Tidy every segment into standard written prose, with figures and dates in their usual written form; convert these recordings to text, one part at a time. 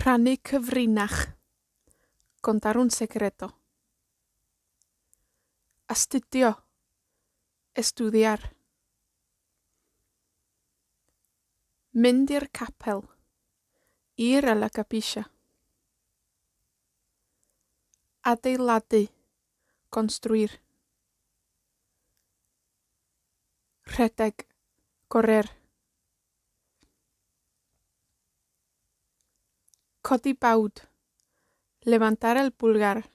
Rhannu cyfrinach. Contar un secreto. Astudio. Estudiar. Mynd i'r capel. Ir a la capilla. Adeiladu. Construir. Rhedeg. Correr. Codi bawd. Levantar el pulgar.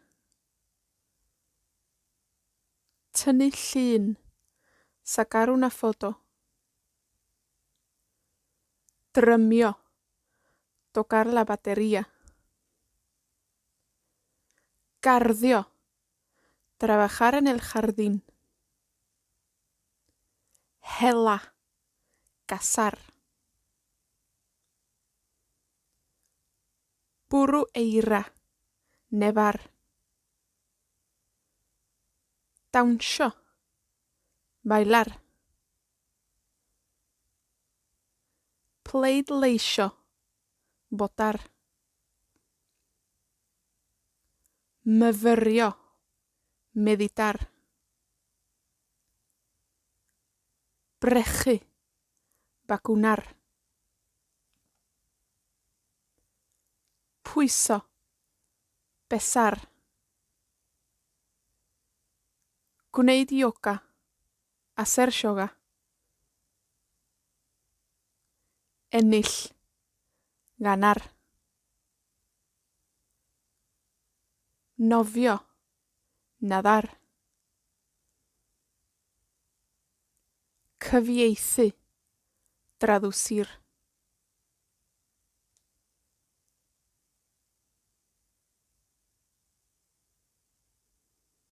Tynnu llun. Sacar una foto. Drymio. Tocar la batería. Garddio. Trabajar en el jardín. Hela. Cazar. Bwrw eira. Nevar. Dawnsio. Bailar. Pleidleisio. Votar. Myfyrio. Meditar. Brechu. Vacunar. Pwyso. Besar. Gwneud ioga. Hacer yoga. Ennill. Ganar. Nofio. Nadar. Cyfieithu. Traducir.